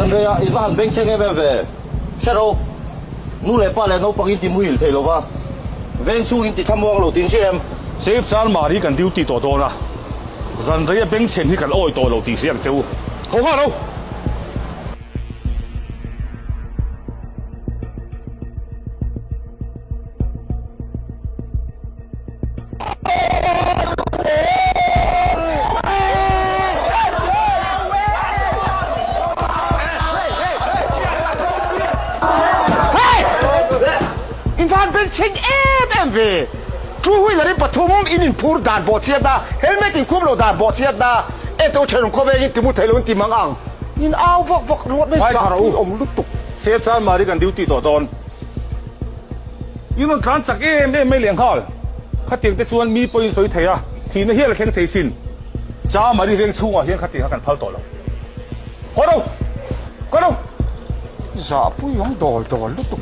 Zan reiah i va han bengchheng em em ve. Hre rawh, nu leh pa leh naupang in ti muhil thei lo va, veng chhung in ti thlamuang lo tih hria em? Safe Chalmari kan duty tawh dawn a, zan reia bengchhen hi kan awi tawh lo tih hria ang che u. Haw nghal lo! In van bengchheng em em ve. Two wheeler in pathum in inphur dan bawh chhiat a, helmet in khuam lo dan bawh chhiat a, ento thenawm khawveng in timu thei lo in ti mang ang. In au vak vak ringawt mai zah pui awm lutuk. Sir Chalmari kan duty tawh dawn. I rawn tlan chak em em mai lehnghal. Khatiang te chuan mi pawhin sawi thei a, thihna hial a thleng thei sin. Chamari veng chhungah hian khatiang kha kan phal tawh lo. Haw ro! Ka ro! Zahpui awm dawl dawl lutuk.